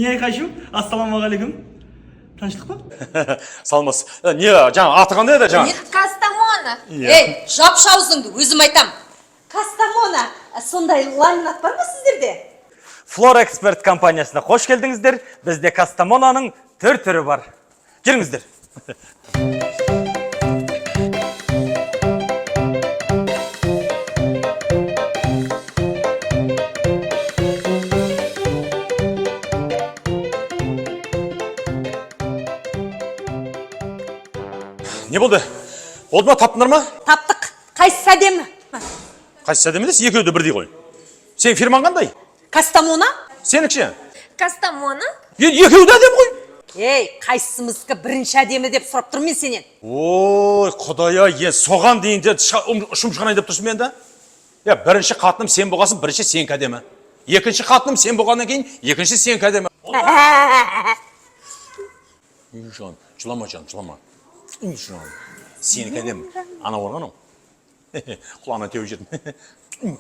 Не айқай-шу? Ассалаумағалейкум. Тыныштық па? Саламатсыз. Не, жаңа аты қандай еді жаңа? Кастамона. Иә. Ей, жапшы аузыңды, өзім айтам. Кастамона, сондай ламинат бар ма сіздерде? Флор Эксперт компаниясына қош келдіңіздер. Бізде Кастамонаның түр түрі бар. Жүріңіздер. Не болды? Болды ма, таптыңдар ма? Таптық. Қайсысы әдемі? Қайсысы әдемі емес, екеуі де бірдей ғой. Сенің фирмаң қандай? Кастамона? Сенікі ше? Кастамона? Енді екеуі де әдемі ғой. Ей, қайсымыздікі бірінші әдемі деп сұрап тұрмын мен сенен. Ой, құдай-ай, енді соған дейін де ұшым шығарайын деп тұрсың мен да? Я, бірінші қатыным сен болғасын, бірінші сенікі әдемі. Екінші қатыным сен болғаннан кейін, екінші сенікі әдемі. Үй, жан, жылама, жан, жылама. Үй, жан, сенікі әдемі. Анау бар ғой анау. Құлағына теуіп жібердім.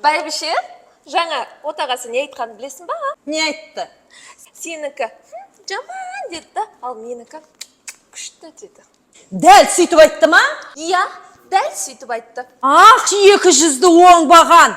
Бәйбіше, жаңа отағасы не айтқанын білесің ба? А? Не айтты? Сенікі жаман деді да, ал менікі күшті деді. Дәл сөйтіп айтты ма? Иә, дәл сөйтіп айтты. Ах, екі жүзді оңбаған.